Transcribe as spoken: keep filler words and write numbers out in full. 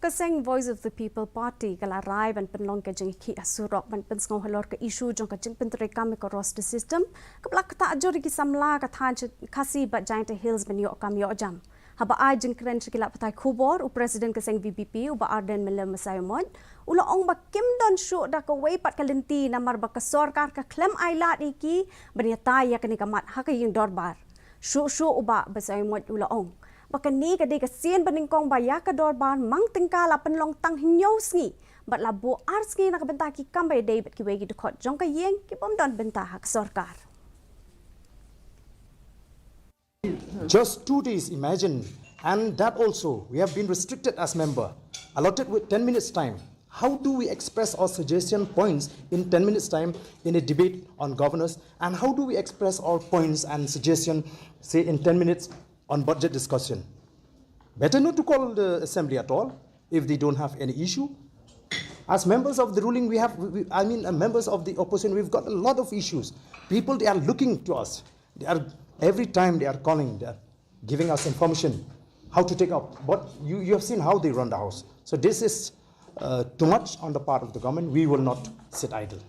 Seng Voice of the People Party ka la rai ban pynlong ka jingkhih ha surok ban pynsngew halor ka issue jong ka jingpyntreikam ïa ka roster system kaba la ktah jur ïa ki samla ka thaiñ Khasi bad Jaintia Hills ban ïoh kam ïoh jam. Haba ai jingkren sha ki lad pathai khubor, u President ka seng V P P, u Bah Ardent Miller Basaiawmoit, u la ong ba kim don shuh da kawei pat ka lynti namar ba ka sorkar ka khlem ai lad ïa ki ban ïatai ïa kane ka mat ha ka ïing dorbar. Shuh shuh u Bah Basaiawmoit u la ong ba kane ka dei ka sien ba nyngkong ba ïa ka dorbar mang tyngka la pynlong tang hynñiew sngi bad la buh ar sngi na ka bynta ki kam ba ïadei bad kiwei ki dkhot jong ka ïing ki bym don bynta ha ka sorkar. Just two days, imagine, and that also we have been restricted as member, allotted with ten minutes time. How do we express our suggestion points in ten minutes time in a debate on governance? And how do we express our points and suggestion, say, in ten minutes on budget discussion? Better not to call the assembly at all if they don't have any issue. As members of the ruling, we have, we, I mean, uh, members of the opposition, we've got a lot of issues. People, they are looking to us. They are, every time they are calling, they are giving us information how to take up. But you, you have seen how they run the house. So this is uh, too much on the part of the government. We will not sit idle.